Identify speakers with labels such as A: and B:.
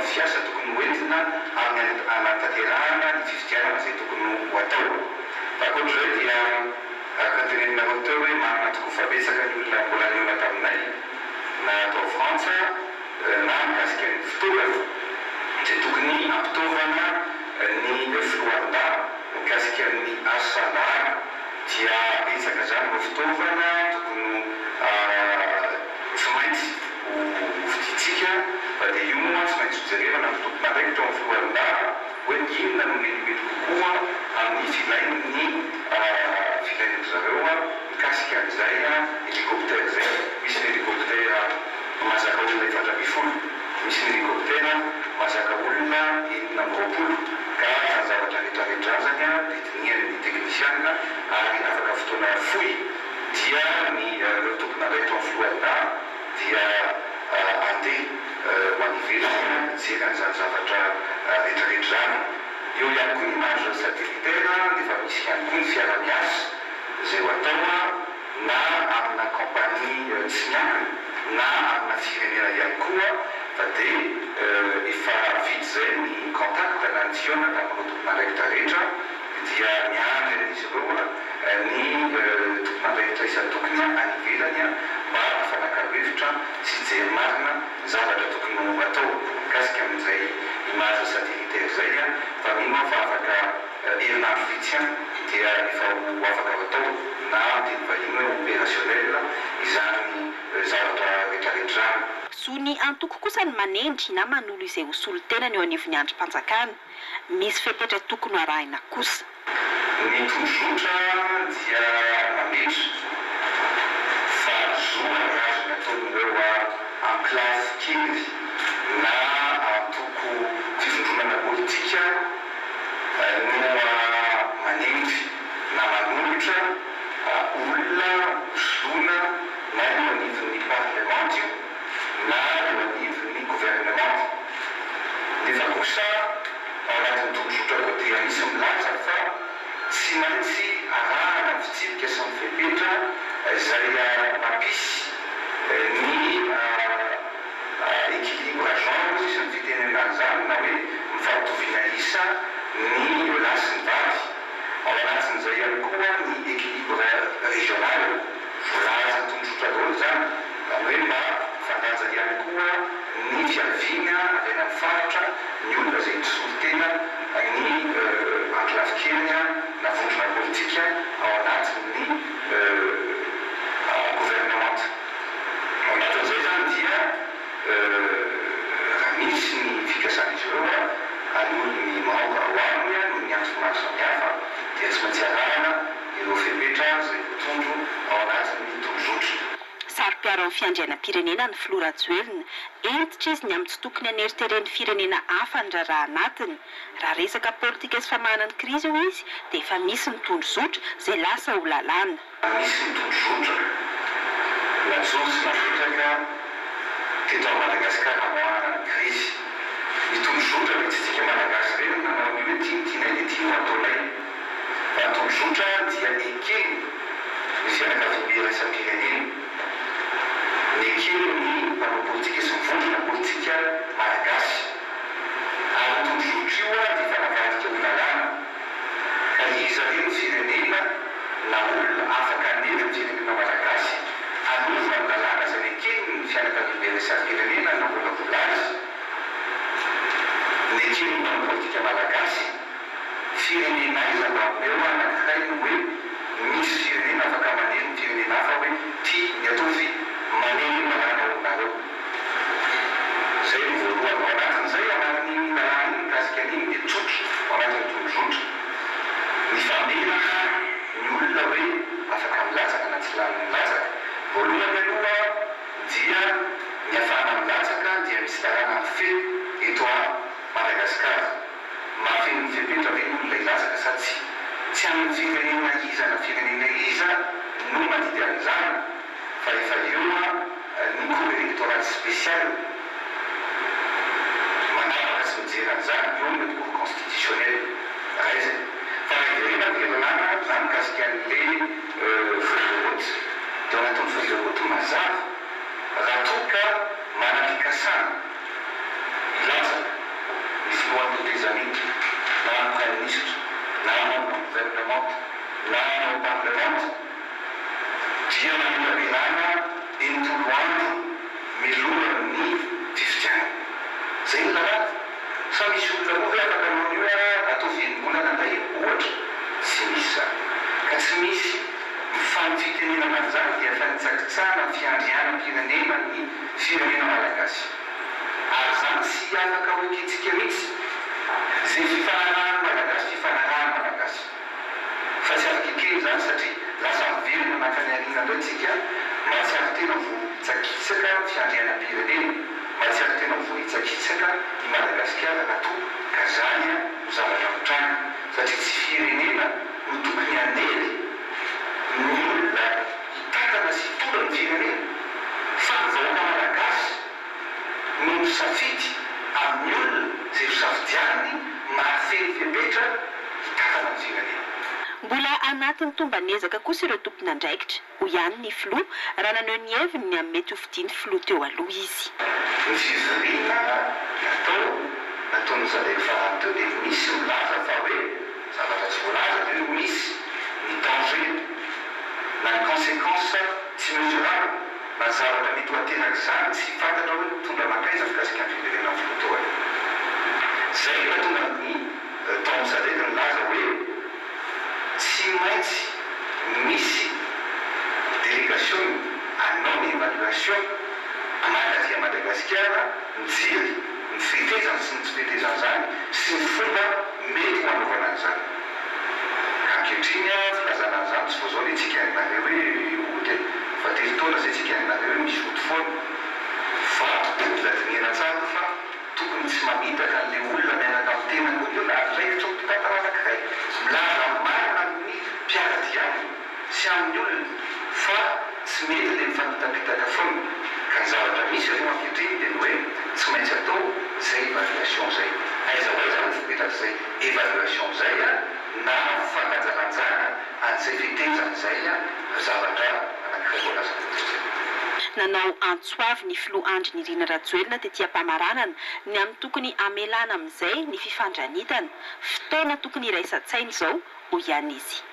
A: fiasa tokony ho entina amin'ny hanatanterahana ny fifidianana izay tokony ho atao. Fa ankoatr'izay dia araka ny teneninareo teo hoe marina tokoa fa betsaka ny olona mbola nihaona taminay na tao Frantsa na mikasika ny fitaovana izay tokony hampitaovana ny foloalindahy mikasika ny asa lalana dia betsaka izany ireo fitaovana tokony tsy maintsy ho vidintsika fa dia io moa tsy maintsy hojerena na ny tompon'andraikitra ao amin'ny foloalindahy hoe inona no metimety kokoa amin'ny filain'ny filain-dry zareo mikasika an'izay hélicoptère izay. Misy ny hélicoptère mahazaka olona 14, misy ny hélicoptère mahazaka olona 26 ka izany zavatra rehetra rehetra izany dia dinihan'ny teknisianina ary afaka fotoana fohy dia ny ireo tompon'andraikitra ao amin'ny foloalindahy dia andeha ho any ivelany hijery an'izany zavatra rehetra rehetra izany. Eo ihany koa ny image satellitaire dia efa misy ihany koa ny fiara-miasa izay ho atao na amina compagnie tsy miankina na amina firenena ihany koa fa dia efa vita izay ny contact na ny fihaonana tamin'ireo tompon'andraikitra rehetra dia miandry an'izy ireo ny tompon'andraikitra isan-tokony any ivelany mba hifanakalo hevitra sy hijery marina ny zavatra tokony ho atao mikasika amin'izay image satellitaire izay fa mino aho fa afaka herinandro vitsy ihany dia efa ho afaka ho atao na amin'ny teny vahiny hoe opérationnel izany zavatra rehetrarehetra izany.
B: Zon'ny antoko kosa ny manendry na manolo izay ho solontenany eo anivon'ny andrim-panjakana. Misy fepetra tokony ho arahina kosa.
A: Ny tondrozotra dia mametra fa zo ary azony ataon'ireo ankolafy kely na antoko fivondronana politika no manendry na manolotra olona hosoloina na eo anivon'ny parlemanta io na eo anivon'ny governemanta. Nefa kosa ao anatin'ny tondrozotra koa dia misy milaza fa tsy maintsy arahana ny fitsipika sy ny fepetra izay mampisy ny équilibre genre hoy sisa ny fitenenana an'izany na hoe mifampitoviana isa ny lahy sy ny vavy. Ao anatin'izay ihany koa ny équilibre régional, voalazan'ny tondrozotra daholo izany, izany hoe mba mifandanja ihany koa ny fiaviana avy any amin'ny faritra, ny olona izay misolo tena ny ankolafy-kely na vondrona politika ao anatin'ny governemanta. Ao anatin'izay izany dia raha misy ny fikasan'izy ireo hanolo ny membre ao aminy noho ny antony maro samihafa dia tsy maintsy arahana ireo fepetra izay voatondro ao anatin'ny tondrozotra.
B: Saro-piaro amin'ny fiandrianam-pirenena ny filoha Rajoelina. Hentitra izy ny amin'ny tsy tokony haneriteren'ny firenena hafa ny raharaha anatiny. Raha resaka politika sy famahana ny krizy, hoy izy, dia efa misy ny tondrozotra izay lasa ho lalàna.
A: Misy ny tondrozotra najoro sy napetraka teto à Madagasikara hamoahana ny krizy. Ny tondrozotra dia tsy tsika Malagasy ireny no nanao an'io hoe ty no tianay dia ty no ataonay. Fa ny tondrozotra dia ekeny ny fianakaviambe iraisam-pirenena, nekeny ny mpanao politika sy ny vondrona politika malagasy. Ary io tondrozotra io dia efa navadika ho lalàna. Ka iza re no firenena na olona afaka hanery ny firenena malagasy hanova ny lalàna izay nekeny ny fianakaviambe iraisam-pirenena namolavola azy? Nekeny ny mpanao politika malagasy? Firenena aiza mba omeo anankiray ny hoe misy firenena afaka manery ny firenena hafa hoe ty ny ataovy manery ny lalàna ao aminareo. Zay no voalohany. Ao anatin'izay, anatin'iny lalàna iny mikasika an'iny dia tsotra ao anatin'ny tondrozotra ny famerana ny olona hoe afaka milatsaka na tsy lany milatsaka. Voalohany aloha dia ny afahana milatsaka dia misy lalàna mifehy eto a Madagasikara. Mahafeno ny fepetra ve ny olona hilatsaka sa tsia? Tsy amin'ny firenena iza na firenena iza no mandidy an'izany fa efa eo ny cour électorale spéciale manapaka sy mijery an'izany, eo ny cour constitutionnelle. Raha izay. Fa raha hiverena ny lalàna na mikasika an'le feuille de route dia ao anatin'ny feuille de route mazava raha toa ka manam-pikasana hilatsaka. governemanta na ao parlemanta dia mametrapialana 60 andro milohan'ny fifidianana. Zay ny lalàna. Sa misy olona moa ve afaka hanao an'io hoe ataovy enim-bolana indray ohatra? Tsy misy izany. Ka tsy misy mifampifitenenana an'izany dia fanitsakitsahana ny fiandrianam-pirenena ny firenena malagasy. Ary izany tsy afaka ho ekentsika mihitsy. Izay fifanarahan'ny malagasy fifanarahan'ny malagasy. Fa tsy afaka ekena izany satria lasa miverina mankany aoriana indray tsika, mahatsiaro tena voahitsakitsaka ny fiandrianam-pirenena, mahatsiaro tena voahitsakitsaka i Madagasikara raha toa ka izany no zavatra mitranga satria tsy firenena no tokony hanery ny olona hitantana sy hitondra ny firenena fa ny vahoaka malagasy no misafidy amin'ny olona izay hosafidianiny mahafeno fepetra hitantana ny firenena.
B: Mbola anatin'ny tomban'ezaka kosa ireo tompon'andraikitra, hoy ihany ny filoha, raha naneho ny heviny ny amin'ny mety ho fidian'ny filoha teo aloha izy.
A: Ny fivoriana natao nataon'ny Sadec farany teo dia misy milaza fa hoe zavatra tsy voalaza dia hoe misy ny danger na ny consequence tsy mesurable na zavatra mety ho aterak'izany tsy fantatra hoe mitondra mankaiza mikasika ny fiverenan'ny filoha teo aloha. Izay no nahatonga ny tao amin'ny Sadec nilaza hoe tsy maintsy misy délégation hanao ny évaluation mankaty à Madagasikara mijery ny fetezany sy ny tsy fetezan'izany sy ny fomba mety ho hanaovana an'izany. Ka ankehitriny filazana an'izany tsy vao izao ilay tsika nareo hoe ody e, fa 3 taona izay tsika nareo hoe misy ody foana. Fa mila dinihana tsara fa tokony tsy mamitaka an'ilay olona miaraka amin'ny tenany koa ny olona, andraikitry ny mpitantana anankiray milaza marina amin'ny mpiara-dia aminy sy amin'ny olona fa tsy mety ilay mifamitapitaka foana. Ka ny zavatra misy aloha ankehitriny dia ny hoe tsy maintsy atao izay évaluation izay. Aiza ho aiza no fipetraka izay évaluation izay na fandanjalanjana an'izay fetezana izay zavatra anankiray voalazako teo izay.
B: Nanao antso avo ny filoha Andry Nirina Rajoelina tety am-pamaranana ny amin'ny tokony hamelana amin'izay ny fifandranitana. Fotoana tokony hiraisan-tsaina izao, hoy ihany izy.